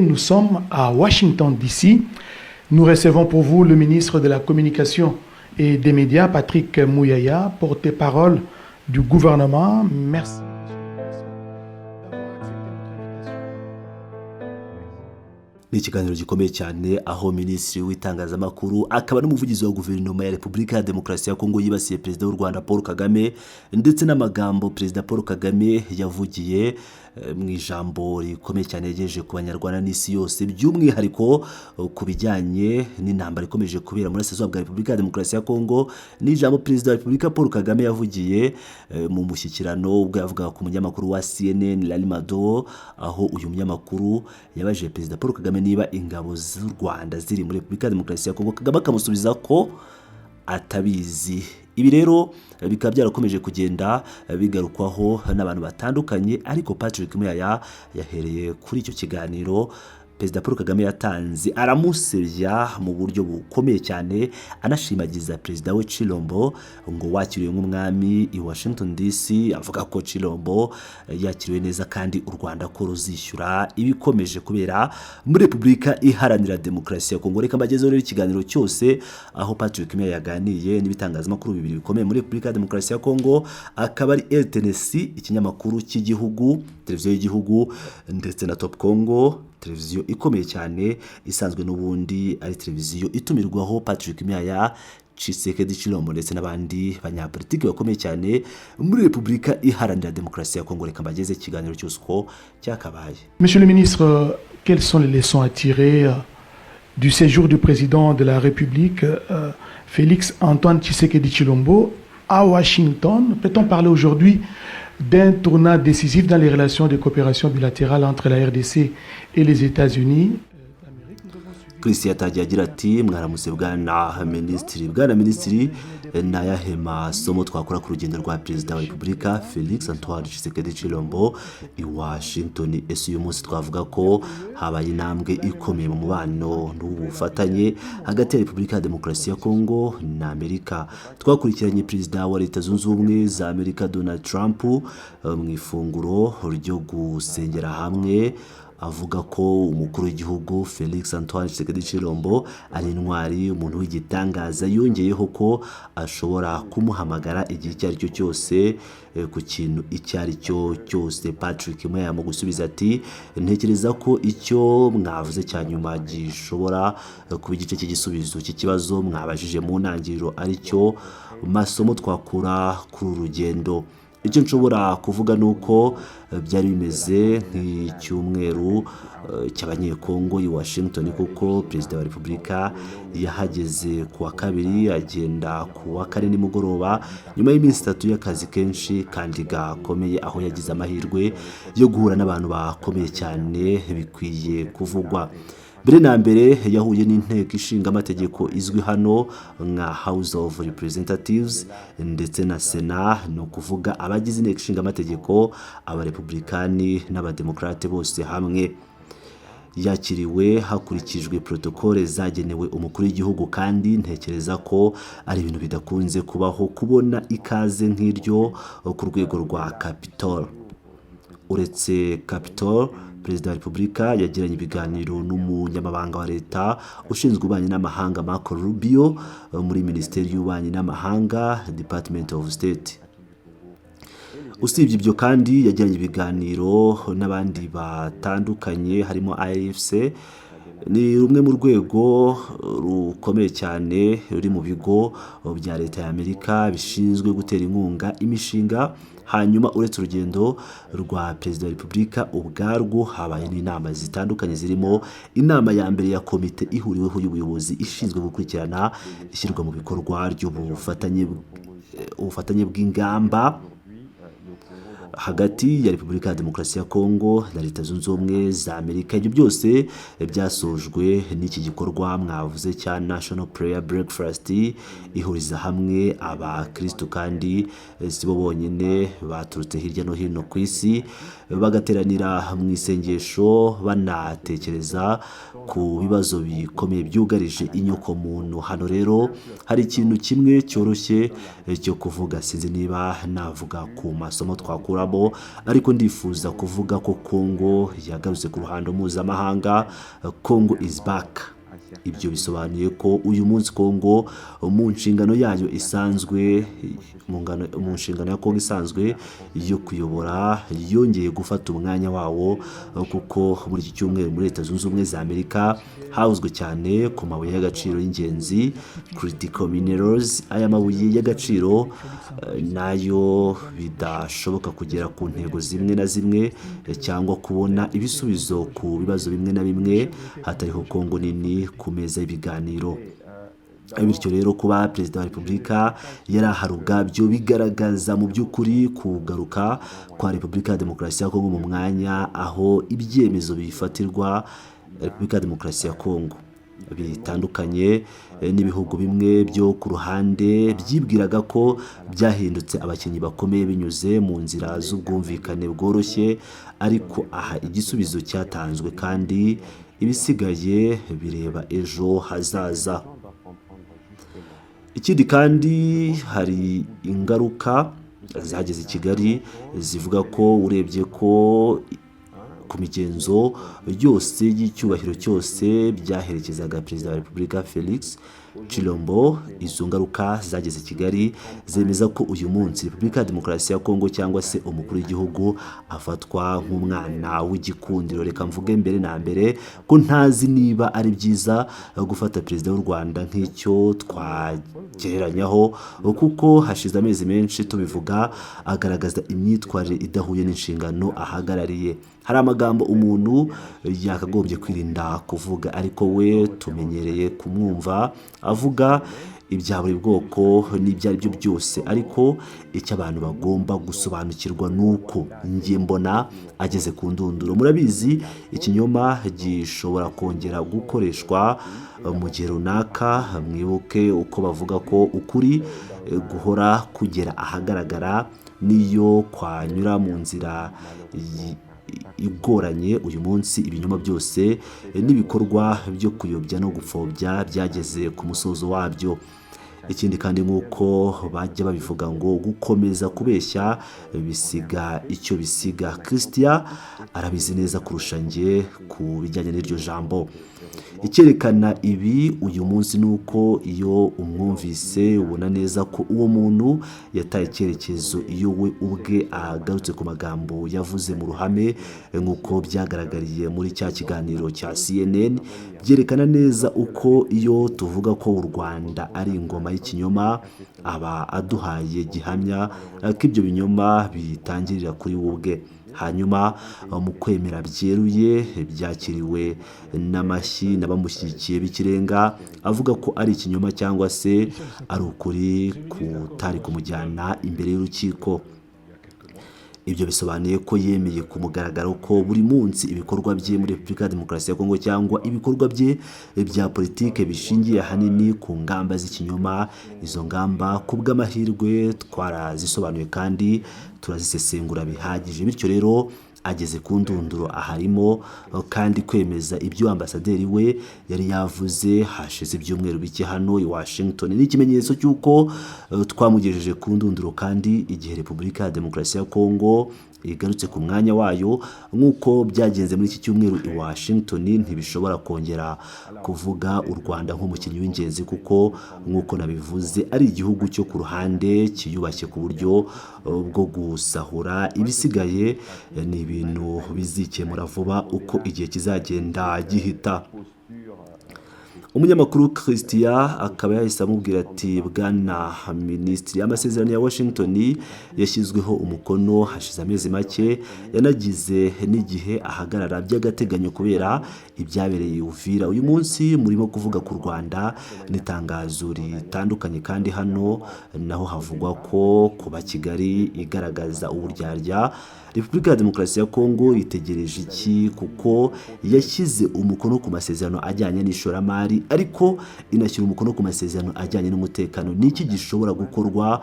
Nous sommes à Washington, D.C. Nous recevons pour vous le ministre de la Communication et des Médias, Patrick Muyaya, porte-parole du gouvernement. Merci, monsieur le ministre, d'avoir accepté notre invitation. Ni ikiganiro gikomeye cyane aho minisitiri w'itangazamakuru akaba n'umuvugizi wa guverinoma ya Repubulika ya Demokarasi ya Kongo yibasiye Perezida w'u Rwanda Paul Kagame, ndetse n'amagambo Perezida Paul Kagame yavugiye mu ijambo rikomeye cyane yagejeje ku Banyarwanda n'isi yose, by'umwihariko ku bijyanye n'intambara ikomeje kubera muri Burasirazuba bwa Repubulika ya Demokarasi ya Kongo. Ni ijambo Perezida wa Repubulika Paul Kagame yavugiye mu mushyikirano ubwo yavugaga ku munyamakuru wa CNN Larry Madowo, aho uyu munyamakuru yabajije Perezida Paul Kagame niba ingabo z'u Rwanda ziri muri Repubulika ya Demokarasi ya Kongo, Kagame akamusubiza ko atabizi. Ibi rero bikaba byarakomeje kugenda bigarukwaho n'abantu batandukanye, ariko Patrick Muyaya yahereye kuri icyo kiganiro Perezida Paul Kagame yatanze aramusebya mu buryo bukomeye cyane, anashimagiza perezida we Chilombo ngo wakiriwe nk'umwami i Washington DC, avuga ko Chilombo yakiriwe neza kandi u Rwanda ko ruzishyura ibikomeje kubera muri Repubulika Iharanira Demokarasi ya Kongo. Reka mbagezeho rero ikiganiro cyose aho Patrick Muyaya yaganiye n'ibitangazamakuru bibiri bikomeye muri Repubulika ya Demokarasi ya Kongo, akaba ari RTNC, ikinyamakuru cy'igihugu, televiziyo y'igihugu, ndetse na Top Congo, televiziyo ikomeye cyane isanzwe n'ubundi ari televiziyo itumirwaho Patrick Muyaya, Tshisekedi Chilombo ndetse n'abandi banyapolitiki bakomeye cyane muri Repubulika Iharanira Demokarasi ya Kongo. Reka mbageze ikiganiro cyose uko cyakabaye. Monsieur le ministre, quelles sont les leçons à tirer du séjour du président de la République, Félix Antoine Tshisekedi Chilombo, à Washington? Peut-on parler aujourd'hui d'un tournant décisif dans les relations de coopération bilatérale entre la RDC et les États-Unis? Chris yatangiye agira ati: "Mwaramutse bwana minisitiri. Bwana minisitiri, ni ayahe masomo twakora ku rugendo rwa Perezida wa Repubulika Felix Antoine Tshisekedi Chilombo i Washington? Ese uyu munsi twavuga ko habaye intambwe ikomeye mu mubano n'ubufatanye hagati ya Repubulika ya Demokarasi ya Kongo na Amerika? Twakurikiranye Perezida wa Leta Zunze Ubumwe za Amerika Donald Trump mu ifunguro ryo gusengera hamwe avuga ko umukuru w'igihugu Felix Antoine Tshisekedi Chilombo ari intwari, umuntu w'igitangaza. Yongeyeho ko ashobora kumuhamagara igihe icyo ari cyo cyose ku kintu icyo ari cyo cyose." Patrick Muyaya mu gusubiza ati: "Ntekereza ko icyo mwavuze cya nyuma gishobora kuba igice cy'igisubizo cy'ikibazo mwabajije mu ntangiriro, aricyo masomo twakura kuri uru rugendo. Icyo nshobora kuvuga ni uko byari bimeze nk'icyumweru cy'Abanyekongo i Washington, kuko Perezida wa Repubulika yahageze ku wa kabiri, agenda ku wa kane nimugoroba, nyuma y'iminsi 3 y'akazi kenshi kandi gakomeye, aho yagize amahirwe yo guhura n'abantu bakomeye cyane bikwiye kuvugwa. Mbere na mbere yahuye n'inteko ishinga amategeko izwi hano nka House of Representatives ndetse na Sena, ni ukuvuga abagize inteko ishinga amategeko, Abarepublikani n'Abademokarate bose hamwe. Yakiriwe hakurikijwe protokole zagenewe umukuru w'igihugu, kandi ntekereza ko ari ibintu bidakunze kubaho kubona ikaze nk'iryo ku rwego rwa Capitol. Uretse Capitol, Perezida wa Repubulika yagiranye ibiganiro n'umunyamabanga wa leta ushinzwe ububanyi n'amahanga Marco Rubio muri Minisiteri y'Ububanyi n'Amahanga, Department of State. Usibye ibyo kandi, yagiranye ibiganiro n'abandi batandukanye harimo AFC, ni rumwe mu rwego rukomeye cyane ruri mu bigo bya leta ya Amerika bishinzwe gutera inkunga imishinga. Hanyuma uretse urugendo rwa Perezida wa Repubulika ubwarwo, habaye n'inama zitandukanye zirimo inama ya mbere ya komite ihuriweho y'ubuyobozi ishinzwe gukurikirana ishyirwa mu bikorwa ry'ubufatanye ubufatanye bw'ingamba hagati ya Repubulika ya Demokarasi ya Kongo na Leta Zunze Ubumwe za Amerika. Ibyo byose byasojwe n'iki gikorwa mwavuze cya National Prayer Breakfast ihuriza hamwe abakirisitu, kandi si bo bonyine, baturutse hirya no hino ku isi, bagateranira mu isengesho banatekereza ku bibazo bikomeye byugarije inyokomuntu. Hano rero hari ikintu kimwe cyoroshye cyo kuvuga, sinzi niba navuga ku masomo twakuraho." duhoramo, ariko ndifuza kuvuga ko Kongo yagarutse ku ruhando mpuzamahanga. Congo is back. Ibyo bisobanuye ko uyu munsi Kongo mu nshingano yayo isanzwe, mu nshingano ya Kongo isanzwe yo kuyobora, yongeye gufata umwanya wawo, kuko muri iki cyumweru muri Leta Zunze Ubumwe za Amerika havuzwe cyane ku mabuye y'agaciro y'ingenzi, critical minerals. Aya mabuye y'agaciro nayo bidashoboka kugera ku ntego zimwe na zimwe cyangwa kubona ibisubizo ku bibazo bimwe na bimwe hatariho Kongo nini ku meza y'ibiganiro. Bityo rero, kuba Perezida wa Repubulika yari ahari ubwabyo bigaragaza mu by'ukuri kugaruka kwa Repubulika ya Demokarasi ya Kongo mu mwanya aho ibyemezo bifatirwa Repubulika ya Demokarasi ya Kongo, bitandukanye n'ibihugu bimwe byo ku ruhande byibwiraga ko byahindutse abakinnyi bakomeye binyuze mu nzira z'ubwumvikane bworoshye. Ariko aha igisubizo cyatanzwe kandi ibisigaye bireba ejo hazaza. Ikindi kandi, hari ingaruka zageze i Kigali zivuga ko urebye ko ku migenzo yose y'icyubahiro cyose byaherekezaga Perezida wa Repubulika Felix Tshilombo, izo ngaruka zageze i Kigali zemeza ko uyu munsi Repubulika ya Demokarasi ya Kongo cyangwa se umukuru w'igihugu afatwa nk'umwana w'igikundiro. Reka mvuge mbere na mbere ko ntazi niba ari byiza gufata Perezida w'u Rwanda nk'icyo twagereranyaho, kuko hashize amezi menshi tubivuga, agaragaza imyitwarire idahuye n'inshingano ahagarariye. Hari amagambo umuntu yakagombye kwirinda kuvuga, ariko we tumenyereye kumwumva avuga ibya buri bwoko n'ibyo ari byo byose. Ariko icyo abantu bagomba gusobanukirwa ni uko njye mbona ageze ku ndunduro. Murabizi, ikinyoma gishobora kongera gukoreshwa mu gihe runaka. Mwibuke uko bavuga ko ukuri guhora kugera ahagaragara n'iyo kwanyura mu nzira igoranye. Uyu munsi ibinyoma byose n'ibikorwa byo kuyobya no gupfobya byageze ku musozo wabyo. Ikindi kandi, nk'uko bajya babivuga ngo gukomeza kubeshya bisiga icyo bisiga, Christian arabizi neza kurusha njye ku bijyanye n'iryo jambo. Icyerekana ibi uyu munsi ni uko iyo umwumvise ubona neza ko uwo muntu yataye icyerekezo. Iyo we ubwe agarutse ku magambo yavuze mu ruhame, nk'uko byagaragariye muri cya kiganiro cya CNN, byerekana neza uko iyo tuvuga ko u Rwanda ari ingoma y'ikinyoma, aba aduhaye gihamya ko ibyo binyoma bitangirira kuri we ubwe, hanyuma mu kwemera byeruye byakiriwe n'amashyi n'abamushyigikiye b'ikirenga, avuga ko ari ikinyoma cyangwa se ari ukuri kutari kumujyana imbere y'urukiko. Ibyo bisobanuye ko yemeye ku mugaragaro ko buri munsi ibikorwa bye muri Repubulika ya Demokarasi ya Kongo cyangwa ibikorwa bye bya politike bishingiye ahanini ku ngamba z'ikinyoma. Izo ngamba, ku bw'amahirwe, twarazisobanuye kandi turazisesengura bihagije. Bityo rero ageze ku ndunduro aharimo kandi kwemeza ibyo ambasaderi we yari yavuze hashize ibyumweru bike hano i Washington ni ikimenyetso cy'uko twamugejeje ku ndunduro. Kandi igihe Repubulika ya Demokarasi ya Kongo igarutse ku mwanya wayo nk'uko byagenze muri iki cyumweru i Washington, ntibishobora kongera kuvuga u Rwanda nk'umukinnyi w'ingenzi, kuko nk'uko nabivuze ari igihugu cyo ku ruhande cyiyubashye ku buryo bwo gusahura. Ibisigaye ni ibintu bizikemura vuba uko igihe kizagenda gihita. Umunyamakuru Christian akaba yahise amubwira ati: "Bwana Minisitiri, amasezerano ya Washington yashyizweho umukono hashize amezi make, yanagize n'igihe ahagarara by'agateganyo kubera ibyabereye Uvira. Uyu munsi murimo kuvuga ku Rwanda n'itangazo ritandukanye, kandi hano naho havugwa ko kuba Kigali igaragaza uburyarya. Repubulika ya Demokarasi ya Kongo itegereje iki? Kuko yashyize umukono ku masezerano ajyanye n'ishoramari, ariko inashyira umukono ku masezerano ajyanye n'umutekano. Ni iki gishobora gukorwa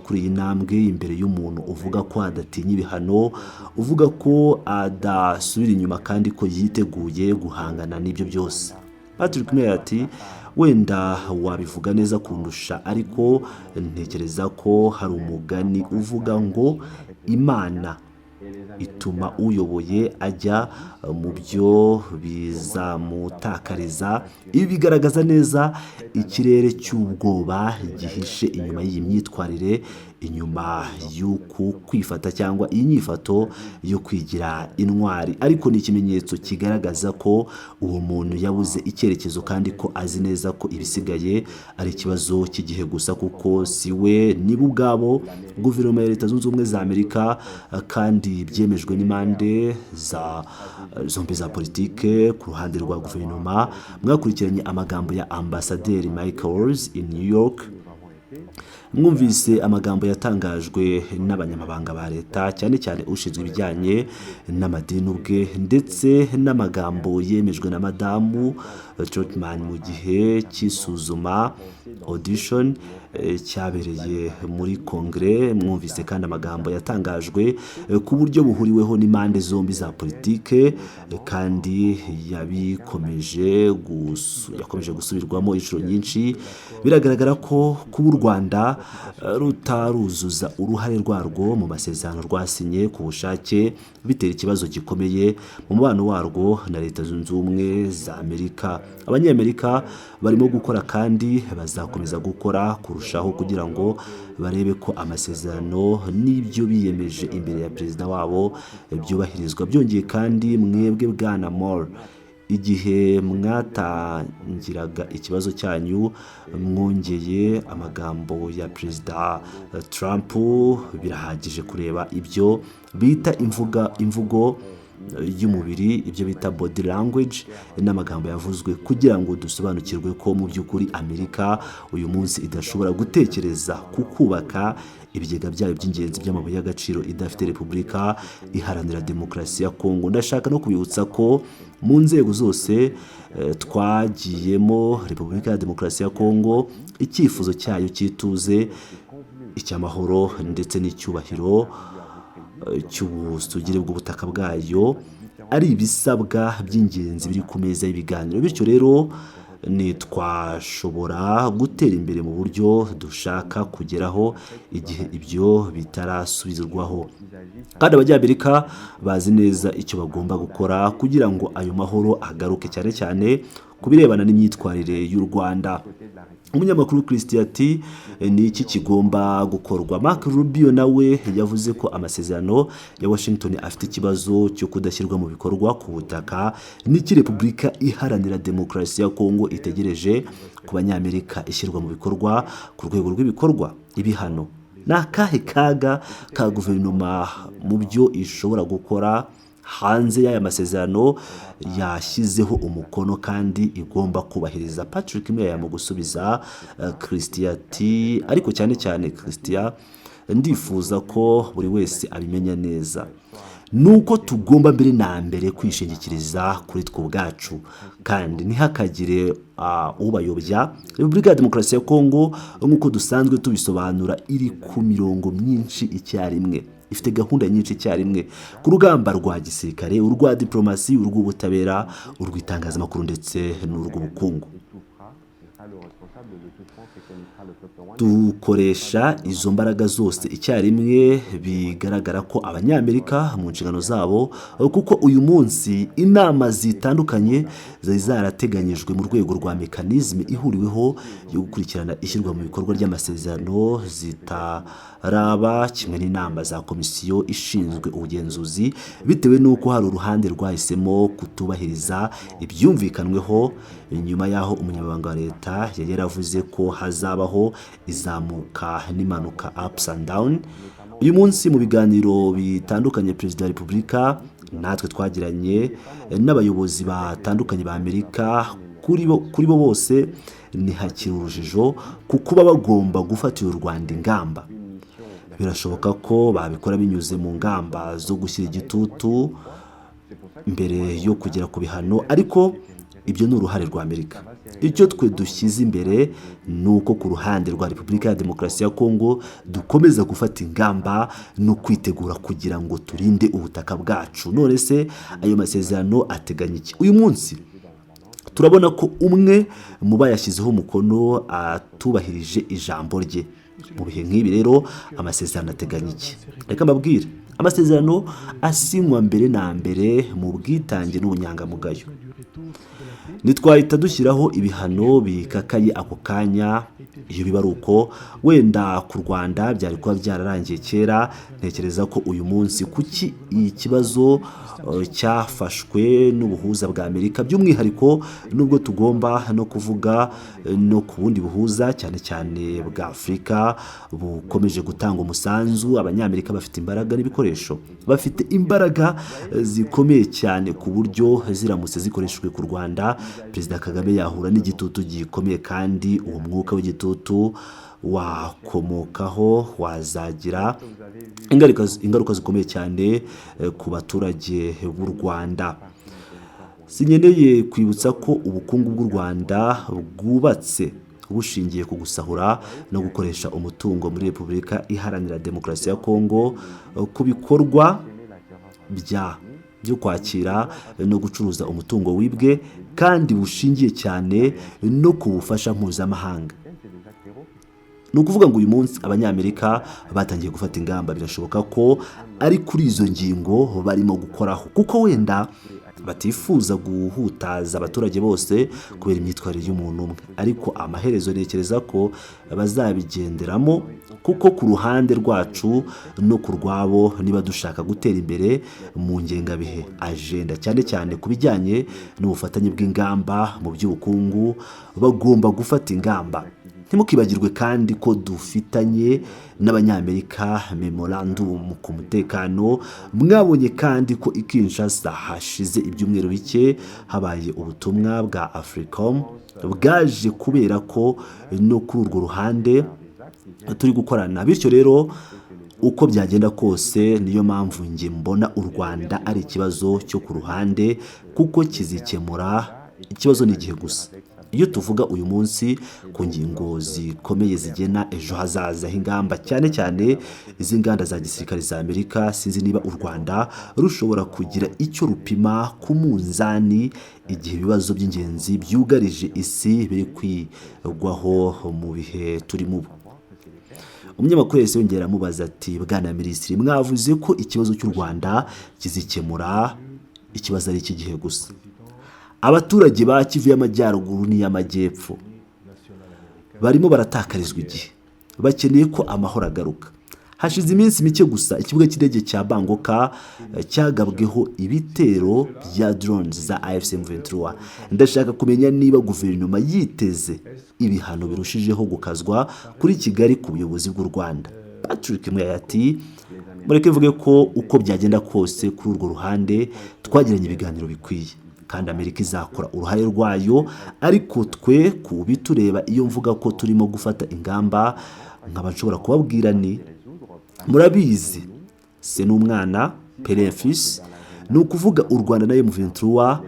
kuri iyi ntambwe imbere y'umuntu uvuga ko adatinya ibihano, uvuga ko adasubira inyuma kandi ko yiteguye guhangana n'ibyo byose?" Patrick Meier ati: "Wenda wabivuga neza kundusha, ariko ntekereza ko hari umugani uvuga ngo Imana Ituma uyoboye ajya mu byo bizamutakariza. Ibi bigaragaza neza ikirere cy'ubwoba gihishe inyuma y'iyi myitwarire, inyuma y'uku kwifata cyangwa iyi nyifato yo kwigira intwari. Ariko ni ikimenyetso kigaragaza ko uwo muntu yabuze icyerekezo, kandi ko azi neza ko ibisigaye ari ikibazo cy'igihe gusa, kuko si we, nibo ubwabo, guverinoma ya Leta Zunze Ubumwe za Amerika, kandi byemejwe n'impande za zombi za politike. Ku ruhande rwa guverinoma, mwakurikiranye amagambo ya Ambasaderi Michaels in New York, mwumvise amagambo yatangajwe n'abanyamabanga ba leta, cyane cyane ushinzwe ibijyanye n'amadini ubwe, ndetse n'amagambo yemejwe na Madamu Trotman mu gihe cy'isuzuma, audition, cyabereye muri Kongere. Mwumvise kandi amagambo yatangajwe ku buryo buhuriweho n'impande zombi za politike, kandi yakomeje gusubirwamo inshuro nyinshi. Biragaragara ko kuba u Rwanda rutaruzuza uruhare rwarwo mu masezerano rwasinye ku bushake bitera ikibazo gikomeye mu mubano warwo na Leta Zunze Ubumwe za Amerika. Abanyamerika barimo gukora kandi bazakomeza gukora kurushaho kugira ngo barebe ko amasezerano n'ibyo biyemeje imbere ya perezida wabo byubahirizwa. Byongeye kandi, mwebwe Bwana Moore, igihe mwatangiraga ikibazo cyanyu mwongeye amagambo ya Perezida Trump. Birahagije kureba ibyo bita imvugo y'umubiri, ibyo bita body language, n'amagambo yavuzwe kugira ngo dusobanukirwe ko mu by'ukuri Amerika uyu munsi idashobora gutekereza ku kubaka ibigega byayo by'ingenzi by'amabuye y'agaciro idafite Repubulika Iharanira Demokarasi ya Kongo. Ndashaka no kubibutsa ko mu nzego zose twagiyemo, Repubulika ya Demokarasi ya Kongo icyifuzo cyayo cy'ituze, icy'amahoro ndetse n'icyubahiro cy'ubusugire bw'ubutaka bwayo ari ibisabwa by'ingenzi biri ku meza y'ibiganiro. Bityo rero, ntitwashobora gutera imbere mu buryo dushaka kugeraho igihe ibyo bitarasubizwaho, kandi Abanyamerika bazi neza icyo bagomba gukora kugira ngo ayo mahoro agaruke, cyane cyane ku birebana n'imyitwarire y'u Rwanda. Umunyamakuru Christian ati: "Ni iki kigomba gukorwa?" Mark Rubio nawe yavuze ko amasezerano ya Washington afite ikibazo cyo kudashyirwa mu bikorwa ku butaka. N'iki Repubulika Iharanira Demokarasi ya Kongo itegereje ku Banyamerika? Ishyirwa mu bikorwa ku rwego rw'ibikorwa, ibihano. Ni akahe kaga ka guverinoma mu byo ishobora gukora hanze y'aya masezerano yashyizeho umukono kandi igomba kubahiriza? Patrick Meya mu gusubiza Christian ati: "Ariko cyane cyane Christian, ndifuza ko buri wese abimenya neza, nuko tugomba mbere na mbere kwishingikiriza kuri twe ubwacu, kandi ntihakagire ubayobya. Repubulika ya Demokarasi ya Kongo, nk'uko dusanzwe tubisobanura, iri ku mirongo myinshi icyarimwe, ifite gahunda nyinshi icyarimwe, ku rugamba rwa gisirikare, urwa diplomasi, urw'ubutabera, urw'itangazamakuru ndetse n'urw'ubukungu. Dukoresha izo mbaraga zose icyarimwe. Bigaragara ko Abanyamerika mu nshingano zabo, kuko uyu munsi inama zitandukanye zari zarateganyijwe mu rwego rwa mécanisme ihuriweho yo gukurikirana ishyirwa mu bikorwa ry'amasezerano zitaraba, kimwe n'inama za komisiyo ishinzwe ubugenzuzi, bitewe n'uko hari uruhande rwahisemo kutubahiriza ibyumvikanweho, nyuma y'aho umunyamabanga wa leta yari yaravuze ko hazabaho izamuka n'imanuka, ups and down. Uyu munsi mu biganiro bitandukanye Perezida wa Repubulika natwe twagiranye n'abayobozi batandukanye ba Amerika, kuri bo bose ntihakiri urujijo ku kuba bagomba gufatira u Rwanda ingamba. Birashoboka ko babikora binyuze mu ngamba zo gushyira igitutu mbere yo kugera ku bihano, ariko ibyo ni uruhare rwa Amerika. Icyo twe dushyize imbere ni uko ku ruhande rwa Repubulika ya Demokarasi ya Kongo dukomeza gufata ingamba no kwitegura kugira ngo turinde ubutaka bwacu. None se ayo masezerano ateganya iki? Uyu munsi turabona ko umwe mu bayashyizeho umukono atubahirije ijambo rye. Mu bihe nk'ibi rero, amasezerano ateganya iki? Reka mbabwire. Amasezerano asinywa mbere na mbere mu bwitange n'ubunyangamugayo. Ntitwahita dushyiraho ibihano bikakaye ako kanya. Iyo biba ari uko, wenda ku Rwanda byari kuba byararangiye kera. Ntekereza ko uyu munsi kuki ikibazo cyafashwe n'ubuhuza bwa Amerika by'umwihariko, nubwo tugomba no kuvuga no ku bundi buhuza, cyane cyane bwa Afurika, bukomeje gutanga umusanzu. Abanyamerika bafite imbaraga n'ibikoresho, bafite imbaraga zikomeye cyane ku buryo ziramutse zikoreshejwe ku Rwanda, Perezida Kagame yahura n'igitutu gikomeye, kandi uwo mwuka w'igitutu wakomokaho wazagira ingaruka zikomeye cyane ku baturage b'u Rwanda. Sinkeneye kwibutsa ko ubukungu bw'u Rwanda bwubatse bushingiye ku gusahura no gukoresha umutungo muri Repubulika Iharanira Demokarasi ya Kongo, ku bikorwa byo kwakira no gucuruza umutungo wibwe, kandi bushingiye cyane no ku bufasha mpuzamahanga. Ni ukuvuga ngo uyu munsi Abanyamerika batangiye gufata ingamba. Birashoboka ko ari kuri izo ngingo barimo gukoraho, kuko wenda batifuza guhutaza abaturage bose kubera imyitwarire y'umuntu umwe. Ariko amaherezo ntekereza ko bazabigenderamo, kuko ku ruhande rwacu no ku rwabo, niba dushaka gutera imbere mu ngengabihe, agenda, cyane cyane ku bijyanye n'ubufatanye bw'ingamba mu by'ubukungu, bagomba gufata ingamba. Ntimukibagirwe kandi ko dufitanye n'Abanyamerika memorandum ku mutekano. Mwabonye kandi ko i Kinshasa hashize ibyumweru bike habaye ubutumwa bwa Africom bwaje, kubera ko no kuri urwo ruhande turi gukorana. Bityo rero, uko byagenda kose, niyo mpamvu njye mbona u Rwanda ari ikibazo cyo ku ruhande, kuko kizikemura. Ikibazo ni igihe gusa. Iyo tuvuga uyu munsi ku ngingo zikomeye zigena ejo hazaza h'ingamba, cyane cyane iz'inganda za gisirikare za Amerika, sinzi niba u Rwanda rushobora kugira icyo rupima ku munzani igihe ibibazo by'ingenzi byugarije isi biri kwigwaho mu bihe turimo ubu. Umunyamakuru yahise yongera amubaza ati: "Bwana Minisitiri, mwavuze ko ikibazo cy'u Rwanda kizikemura, ikibazo ari icy'igihe gusa. Abaturage ba Kivu y'Amajyaruguru n'iy'Amajyepfo barimo baratakarizwa igihe, bakeneye ko amahoro agaruka. Hashize iminsi mike gusa ikibuga cy'indege cya Bangoka cyagabweho ibitero bya drones za AFC M23. Ndashaka kumenya niba guverinoma yiteze ibihano birushijeho gukazwa kuri Kigali, ku buyobozi bw'u Rwanda." Patrick Muyaya ati: "Mureke mvuge ko uko byagenda kose, kuri urwo ruhande twagiranye ibiganiro bikwiye, kandi Amerika izakora uruhare rwayo. Ariko twe ku bitureba, iyo mvuga ko turimo gufata ingamba, nkaba nshobora kubabwira ni murabizi, se n'umwana, père fils, ni ukuvuga u Rwanda na M23,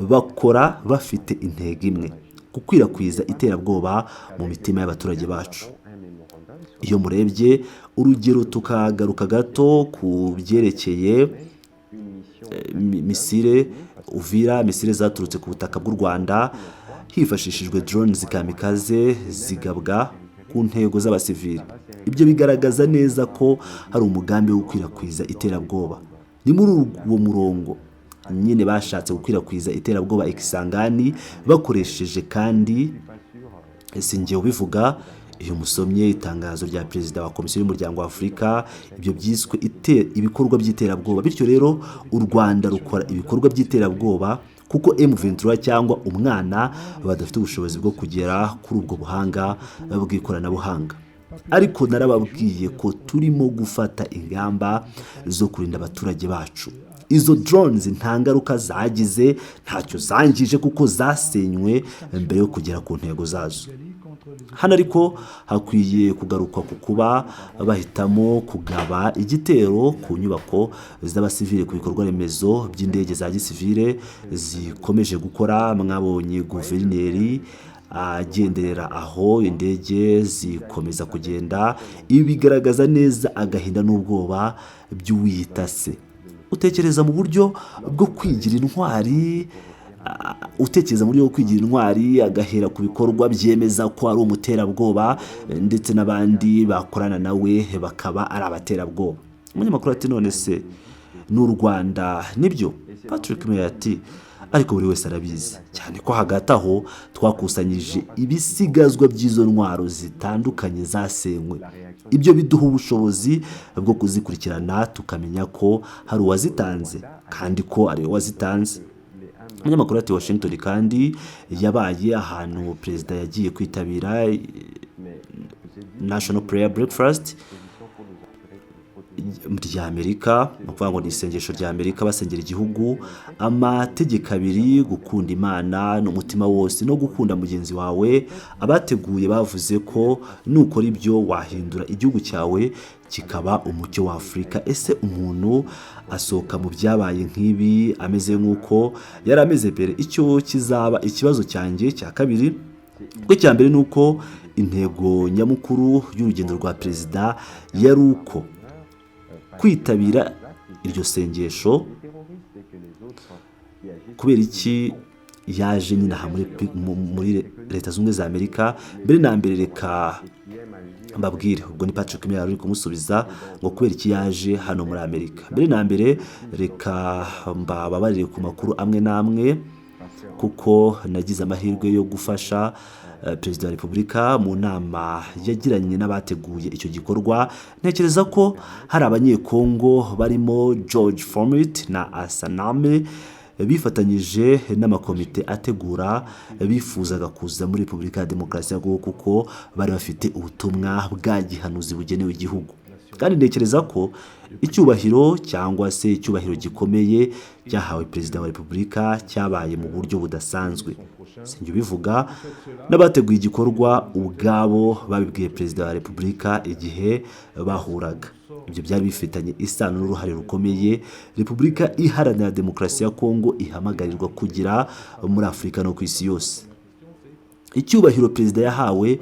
bakora bafite intego imwe: gukwirakwiza iterabwoba mu mitima y'abaturage bacu. Iyo murebye urugero, tukagaruka gato ku byerekeye misile Uvira, misile zaturutse ku butaka bw'u Rwanda hifashishijwe drones kamikaze, zigabwa ku ntego z'abasivili. Ibyo bigaragaza neza ko hari umugambi wo gukwirakwiza iterabwoba. Ni muri uwo murongo nyine bashatse gukwirakwiza iterabwoba i Kisangani bakoresheje, kandi si njye ubivuga, iyo musomye itangazo rya perezida wa Komisiyo y'Umuryango wa Afurika, ibyo byiswe ibikorwa by'iterabwoba. Bityo rero u Rwanda rukora ibikorwa by'iterabwoba, kuko M23 cyangwa umwana badafite ubushobozi bwo kugera kuri ubwo buhanga bw'ikoranabuhanga. Ariko narababwiye ko turimo gufata ingamba zo kurinda abaturage bacu. Izo drones nta ngaruka zagize, ntacyo zangije, kuko zasenywe mbere yo kugera ku ntego zazo." Hano ariko hakwiye kugarukwa ku kuba bahitamo kugaba igitero ku nyubako z'abasivile, ku bikorwa remezo by'indege za gisivile zikomeje gukora. Mwabonye guverineri agenderera aho, indege zikomeza kugenda. Ibi bigaragaza neza agahinda n'ubwoba by'uwiyita se, utekereza mu buryo bwo kwigira intwari, utekereza mu buryo bwo kwigira intwari, agahera ku bikorwa byemeza ko ari umuterabwoba, ndetse n'abandi bakorana nawe bakaba ari abaterabwoba. Umunyamakuru ati: "None se ni u Rwanda nibyo?" Patrick Meyer ati: "Ariko buri wese arabizi cyane ko hagati aho twakusanyije ibisigazwa by'izo ntwaro zitandukanye zasenywe. Ibyo biduha ubushobozi bwo kuzikurikirana, tukamenya ko hari uwazitanze kandi ko ari we wazitanze." Umunyamakuru ati: "Washington kandi yabaye ahantu perezida yagiye kwitabira National Prayer Breakfast rya Amerika, ni ukuvuga ngo ni isengesho rya Amerika basengera igihugu. Amategeko abiri, gukunda Imana n'umutima wose no gukunda mugenzi wawe. Abateguye bavuze ko nukora ibyo wahindura igihugu cyawe kikaba umucyo wa Afurika. Ese umuntu asohoka mu byabaye nk'ibi ameze nk'uko yari ameze mbere? Icyo kizaba ikibazo cyanjye cya kabiri, kuko icya mbere ni uko intego nyamukuru y'urugendo rwa perezida yari uko kwitabira iryo sengesho. Kubera iki yaje nyine aha muri Leta Zunze Ubumwe za Amerika? Mbere na mbere reka mbabwire." Ubwo ni Patrick Meyer uri kumusubiza ngo kubera iki yaje hano muri Amerika. "Mbere na mbere reka mbababarire ku makuru amwe n'amwe, kuko nagize amahirwe yo gufasha Perezida wa Repubulika mu nama yagiranye n'abateguye icyo gikorwa. Ntekereza ko hari Abanyekongo barimo George Formit na Asaname bifatanyije n'amakomite ategura, bifuzaga kuza muri Repubulika ya Demokarasi ya Kongo kuko bari bafite ubutumwa bwa gihanuzi bugenewe igihugu. Kandi ntekereza ko icyubahiro cyangwa se icyubahiro gikomeye cyahawe Perezida wa Repubulika cyabaye mu buryo budasanzwe. Sinjye ubivuga, n'abateguye igikorwa ubwabo babibwiye Perezida wa Repubulika igihe bahuraga. Ibyo byari bifitanye isano n'uruhare rukomeye Repubulika Iharanira Demokarasi ya Kongo ihamagarirwa kugira muri Afurika no ku isi yose. Icyubahiro perezida yahawe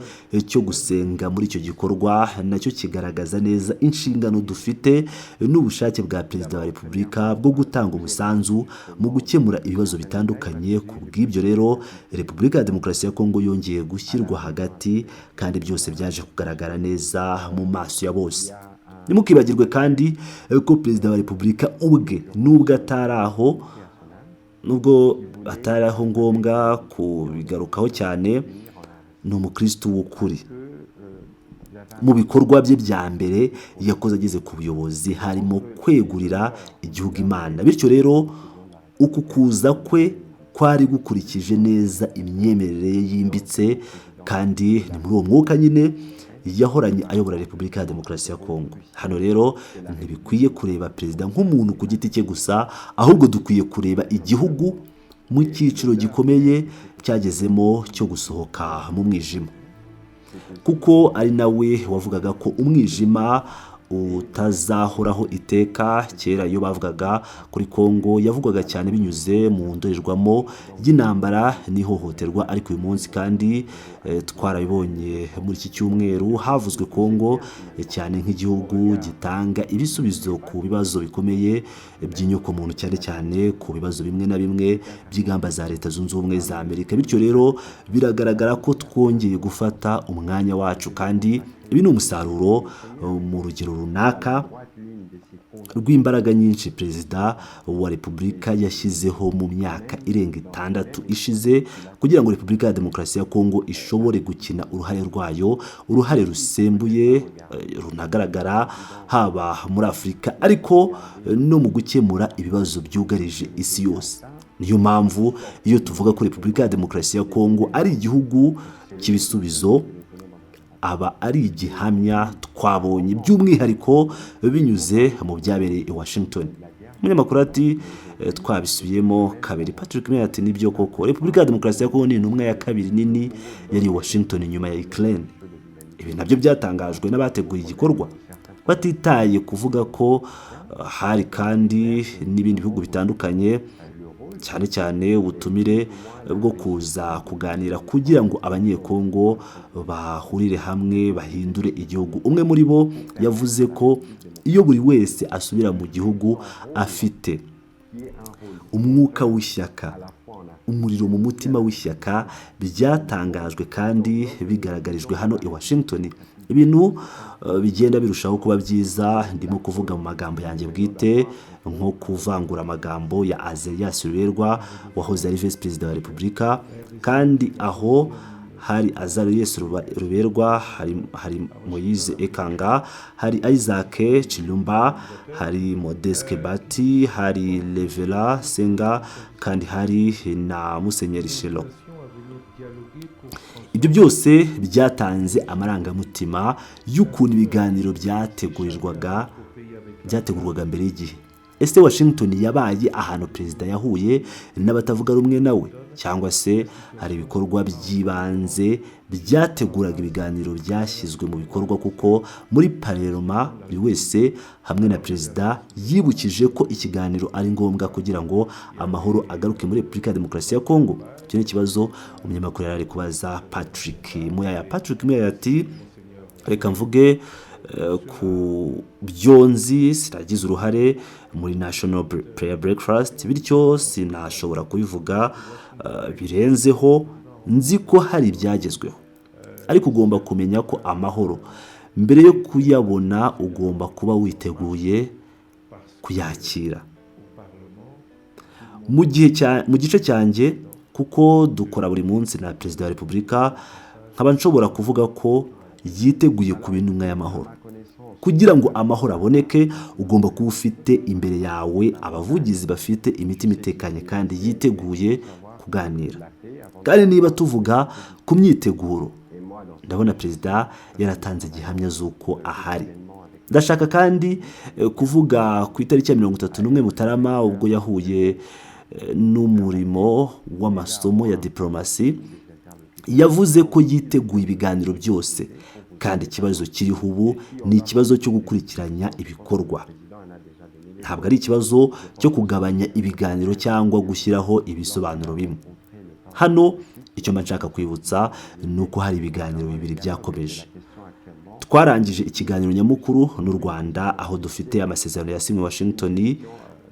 cyo gusenga muri icyo gikorwa nacyo kigaragaza neza inshingano dufite n'ubushake bwa Perezida wa Repubulika bwo gutanga umusanzu mu gukemura ibibazo bitandukanye. Ku bw'ibyo rero, Repubulika ya Demokarasi ya Kongo yongeye gushyirwa hagati, kandi byose byaje kugaragara neza mu maso ya bose. Ntimukibagirwe kandi ko Perezida wa Repubulika ubwe, nubwo atari aho ngombwa kubigarukaho cyane, ni umukristo w'ukuri. Mu bikorwa bye bya mbere yakoze ageze ku buyobozi harimo kwegurira igihugu Imana. Bityo rero uku kuza kwe kwari gukurikije neza imyemerere ye yimbitse, kandi ni muri uwo mwuka nyine yahoranye ayobora Repubulika ya Demokarasi ya Kongo. Hano rero ntibikwiye kureba perezida nk'umuntu ku giti cye gusa, ahubwo dukwiye kureba igihugu mu cyiciro gikomeye cyagezemo cyo gusohoka mu mwijima, kuko ari nawe wavugaga ko umwijima utazahoraho iteka. Kera iyo bavugaga kuri Kongo yavugwaga cyane binyuze mu ndorerwamo y'intambara n'ihohoterwa, ariko uyu munsi kandi twarabibonye muri iki cyumweru, havuzwe Kongo cyane nk'igihugu gitanga ibisubizo ku bibazo bikomeye by'inyokomuntu, cyane cyane ku bibazo bimwe na bimwe by'ingamba za Leta Zunze Ubumwe za Amerika. Bityo rero biragaragara ko twongeye gufata umwanya wacu, kandi ibi ni umusaruro mu rugero runaka rw'imbaraga nyinshi Perezida wa Repubulika yashyizeho mu myaka irenga 6 ishize kugira ngo Repubulika ya Demokarasi ya Kongo ishobore gukina uruhare rwayo, uruhare rusembuye runagaragara haba muri Afurika ariko no mu gukemura ibibazo byugarije isi yose. Niyo mpamvu iyo tuvuga ko Repubulika ya Demokarasi ya Kongo ari igihugu cy'ibisubizo, aba ari igihamya twabonye by'umwihariko binyuze mu byabereye i Washington." Umunyamakuru ati: "Twabisubiyemo kabiri." Patrick Meyer ati: "Nibyo koko, Repubulika ya Demokarasi ya Kongo ni intumwa ya kabiri nini yari i Washington nyuma ya Ukraine. Ibi nabyo byatangajwe n'abateguye igikorwa, batitaye kuvuga ko hari kandi n'ibindi bihugu bitandukanye, cyane cyane ubutumire bwo kuza kuganira kugira ngo Abanyekongo bahurire hamwe bahindure igihugu. Umwe muri bo yavuze ko iyo buri wese asubira mu gihugu afite umwuka w'ishyaka, umuriro mu mutima w'ishyaka, byatangajwe kandi bigaragarijwe hano i Washington." Ibintu bigenda birushaho kuba byiza. Ndimo kuvuga mu magambo yanjye bwite, nko kuvangura amagambo ya Azarias Ruberwa wahoze ari visi perezida wa Repubulika. Kandi aho hari Azarias Ruberwa, hari Moise Ekanga, hari Isaac Chilumba, hari Modeste Bati, hari Levela Senga, kandi hari na Musenyeri Shelo. Ibyo byose byatanze amarangamutima y'ukuntu ibiganiro byategurwaga mbere y'igihe. Ese Washington yabaye ahantu perezida yahuye n'abatavuga rumwe nawe, cyangwa se hari ibikorwa by'ibanze byateguraga ibiganiro byashyizwe mu bikorwa? Kuko muri parlement buri wese hamwe na perezida yibukije ko ikiganiro ari ngombwa kugira ngo amahoro agaruke muri Repubulika ya Demokarasi ya Kongo. Icyo ni ikibazo umunyamakuru yari ari kubaza Patrick Muyaya. Patrick Muyaya ati: "Reka mvuge ku byo nzi. Sinagize uruhare muri National Prayer Breakfast, bityo sinashobora kubivuga birenzeho. Nzi ko hari ibyagezweho, ariko ugomba kumenya ko amahoro, mbere yo kuyabona, ugomba kuba witeguye kuyakira. Mu gice cyanjye, kuko dukora buri munsi na perezida wa Repubulika, nkaba nshobora kuvuga ko yiteguye kuba intumwa y'amahoro. Kugira ngo amahoro aboneke, ugomba kuba ufite imbere yawe abavugizi bafite imitima itekanye kandi yiteguye kuganira. Kandi niba tuvuga ku myiteguro, ndabona perezida yaratanze gihamya z'uko ahari. Ndashaka kandi kuvuga ku itariki ya 31 Mutarama, ubwo yahuye n'umurimo w'amasomo ya diporomasi, yavuze ko yiteguye ibiganiro byose, kandi ikibazo kiriho ubu ni ikibazo cyo gukurikiranya ibikorwa, ntabwo ari ikibazo cyo kugabanya ibiganiro cyangwa gushyiraho ibisobanuro bimwe. Hano icyo mba nshaka kwibutsa ni uko hari ibiganiro bibiri byakomeje. Twarangije ikiganiro nyamukuru n'u Rwanda, aho dufite amasezerano yasinywe Washington,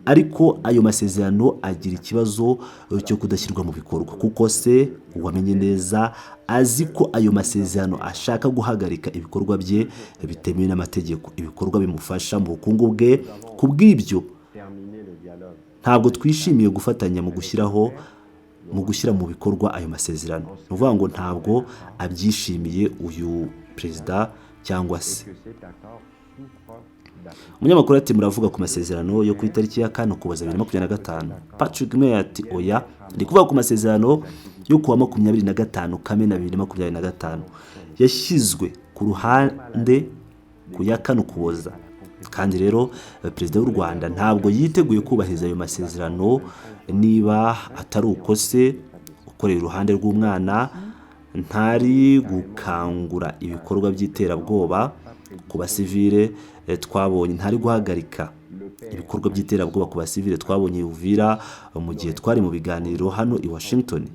ariko ayo masezerano agira ikibazo cyo kudashyirwa mu bikorwa, kuko se uwamenye neza azi ko ayo masezerano ashaka guhagarika ibikorwa bye bitemewe n'amategeko, ibikorwa bimufasha mu bukungu bwe. Ku bw'ibyo, ntabwo twishimiye gufatanya mu gushyira mu bikorwa ayo masezerano." Ni ukuvuga ngo ntabwo abyishimiye uyu perezida cyangwa se. Umunyamakuru ati: "Muravuga ku masezerano yo ku itariki ya 4 Ukuboza 2025?" Patrick Muyaya ati: "Oya, ndi kuvuga ku masezerano yo kuwa 25 Kamena 2025, yashyizwe ku ruhande ku ya 4 Ukuboza. Kandi rero perezida w'u Rwanda ntabwo yiteguye kubahiriza ayo masezerano. Niba atari uko, se ukorera iruhande rw'umwana ntari gukangura ibikorwa by'iterabwoba ku basivile twabonye, ntari guhagarika ibikorwa by'iterabwoba ku basivile twabonye Uvira mu gihe twari mu biganiro hano i Washington.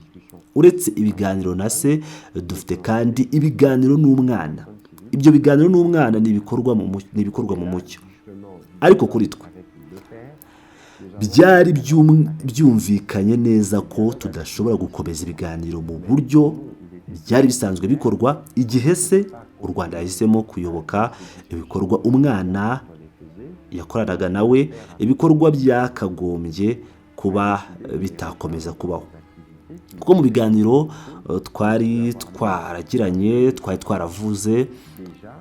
Uretse ibiganiro na se, dufite kandi ibiganiro n'umwana. Ibyo biganiro n'umwana ni ibikorwa mu mucyo. Ariko kuri twe byari byumvikanye neza ko tudashobora gukomeza ibiganiro mu buryo byari bisanzwe bikorwa igihe se u Rwanda yahisemo kuyoboka ibikorwa umwana yakoranaga nawe, ibikorwa byakagombye kuba bitakomeza kubaho, kuko mu biganiro twari twaragiranye twari twaravuze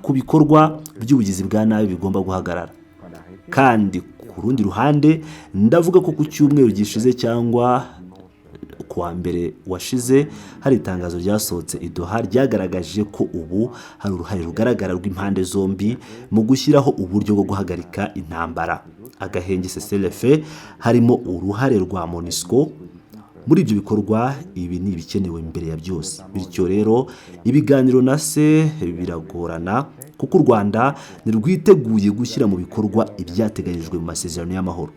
ku bikorwa by'ubugizi bwa nabi bigomba guhagarara. Kandi ku rundi ruhande, ndavuga ko ku cyumweru gishize cyangwa ku wa mbere washize, hari itangazo ryasohotse i Doha ryagaragaje ko ubu hari uruhare rugaragara rw'impande zombi mu gushyiraho uburyo bwo guhagarika intambara, agahenge, cessez-le-feu, harimo uruhare rwa MONUSCO muri ibyo bikorwa. Ibi ni ibikenewe mbere ya byose. Bityo rero ibiganiro na se biragorana, kuko u Rwanda ntirwiteguye gushyira mu bikorwa ibyateganyijwe mu masezerano y'amahoro.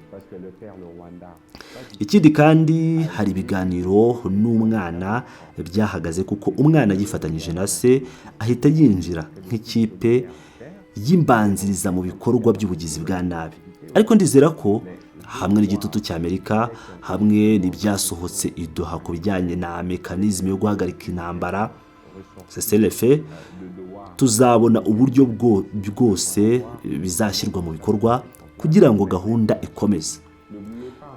Ikindi kandi, hari ibiganiro n'umwana byahagaze kuko umwana yifatanyije na se, ahita yinjira nk'ikipe y'imbanziriza mu bikorwa by'ubugizi bwa nabi. Ariko ndizera ko hamwe n'igitutu cy'Amerika, hamwe n'ibyasohotse i Doha ku bijyanye na mécanisme yo guhagarika intambara, cessez-le-feu, Tuzabona uburyo bwose bizashyirwa mu bikorwa kugira ngo gahunda ikomeze.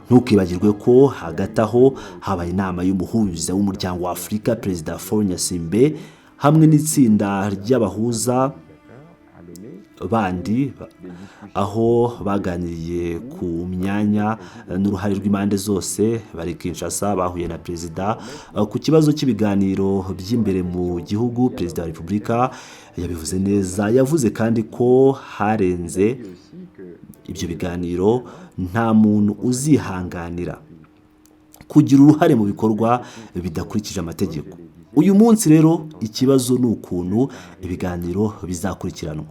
Ntukibagirwe ko hagati aho habaye inama y'umuhuza w'umuryango wa Afurika, Perezida Faure Gnassingbé, hamwe n'itsinda ry'abahuza bandi, aho baganiriye ku myanya n'uruhare rw'impande zose. Bari Kinshasa, bahuye na perezida ku kibazo cy'ibiganiro by'imbere mu gihugu. Perezida wa Repubulika yabivuze neza. Yavuze kandi ko harenze ibyo biganiro nta muntu uzihanganira kugira uruhare mu bikorwa bidakurikije amategeko. Uyu munsi rero ikibazo ni ukuntu ibiganiro bizakurikiranwa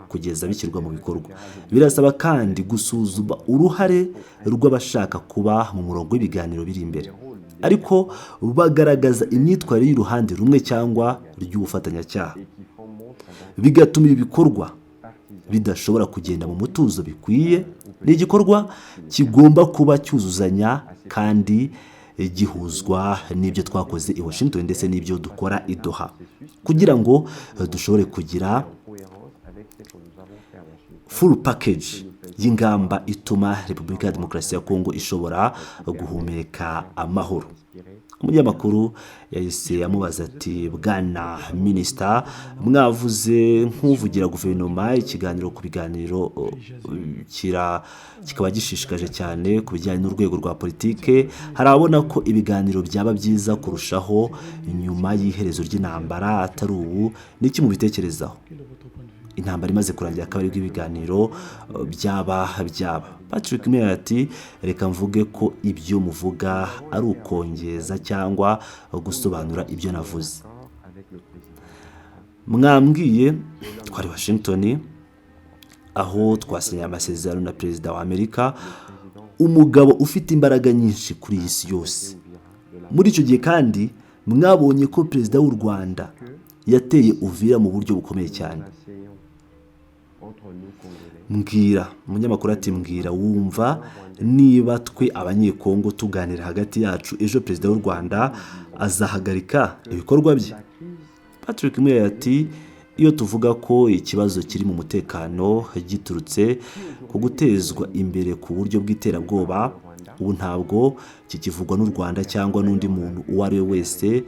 kugeza bishyirwa mu bikorwa. Birasaba kandi gusuzuma uruhare rw'abashaka kuba mu murongo w'ibiganiro biri imbere, ariko bagaragaza imyitwarire y'uruhande rumwe cyangwa ry'ubufatanyacyaha, bigatuma ibi bikorwa bidashobora kugenda mu mutuzo bikwiye. Ni igikorwa kigomba kuba cyuzuzanya kandi gihuzwa n'ibyo twakoze i Washington ndetse n'ibyo dukora i Doha, kugira ngo dushobore kugira full package y'ingamba ituma Repubulika ya Demokarasi ya Kongo ishobora guhumeka amahoro. Umunyamakuru yahise amubaza ati: "Bwana minisita, mwavuze nk'uvugira guverinoma, ikiganiro ku biganiro kikaba gishishikaje cyane ku bijyanye n'urwego rwa politike. Hari ababona ko ibiganiro byaba byiza kurushaho nyuma y'iherezo ry'intambara, atari ubu. Niki mubitekerezaho? Intambara imaze kurangira akaba aribwo ibiganiro byaba?" Patrick Muyaya ati: "Reka mvuge ko ibyo muvuga ari ukongeza cyangwa gusobanura ibyo navuze. Mwambwiye twari Washington, aho twasinye amasezerano na perezida wa Amerika, umugabo ufite imbaraga nyinshi kuri iyi si yose. Muri icyo gihe kandi mwabonye ko perezida w'u Rwanda yateye Uvira mu buryo bukomeye cyane. Mbwira." Umunyamakuru ati: "Mbwira, wumva niba twe Abanyekongo tuganira hagati yacu, ejo perezida w'u Rwanda azahagarika ibikorwa bye?" Patrick Muyaya ati: "Iyo tuvuga ko ikibazo kiri mu mutekano giturutse ku gutezwa imbere ku buryo bw'iterabwoba, ubu ntabwo kikivugwa n'u Rwanda cyangwa n'undi muntu uwo ari we wese.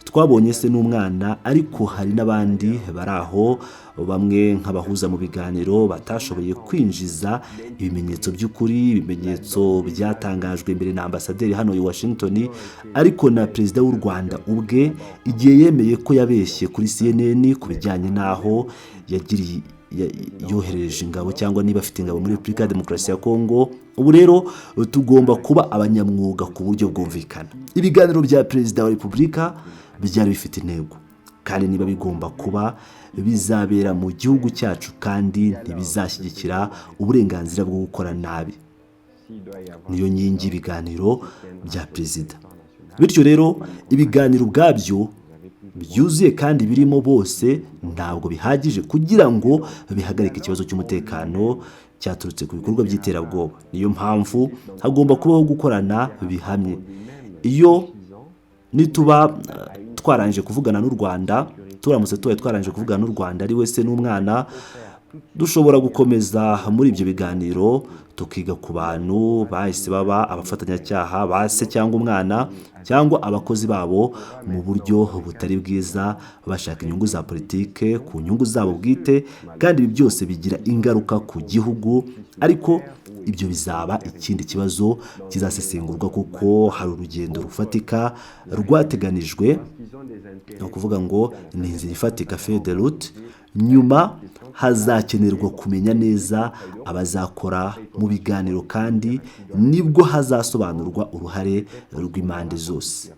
Twabonye se n'umwana, ariko hari n'abandi bari aho, bamwe nk'abahuza mu biganiro batashoboye kwinjiza ibimenyetso by'ukuri, ibimenyetso byatangajwe mbere na ambasaderi hano i Washington, ariko na perezida w'u Rwanda ubwe igihe yemeye ko yabeshye kuri CNN ku bijyanye n'aho yagiriye yohereje ingabo cyangwa niba afite ingabo muri Repubulika ya Demokarasi ya Kongo. Ubu rero tugomba kuba abanyamwuga ku buryo bwumvikana. Ibiganiro bya perezida wa Repubulika byari bifite intego, kandi niba bigomba kuba, bizabera mu gihugu cyacu kandi ntibizashyigikira uburenganzira bwo gukora nabi. Niyo nkingi y'ibiganiro bya perezida. Bityo rero ibiganiro ubwabyo byuzuye kandi birimo bose ntabwo bihagije kugira ngo bihagarike ikibazo cy'umutekano cyaturutse ku bikorwa by'iterabwoba. Niyo mpamvu hagomba kubaho gukorana bihamye. Iyo nituba twarangije kuvugana n'u Rwanda, turamutse tubaye twarangije kuvugana n'u Rwanda, ari we se n'umwana, dushobora gukomeza muri ibyo biganiro, tukiga ku bantu bahise baba abafatanyacyaha ba se cyangwa umwana cyangwa abakozi babo mu buryo butari bwiza, bashaka inyungu za politike ku nyungu zabo bwite, kandi ibi byose bigira ingaruka ku gihugu. Ariko ibyo bizaba ikindi kibazo kizasesengurwa, kuko hari urugendo rufatika rwateganijwe, ni ukuvuga ngo ni inzira ifatika, feuille de route. Nyuma hazakenerwa kumenya neza abazakora mu biganiro, kandi nibwo hazasobanurwa uruhare rw'impande zose."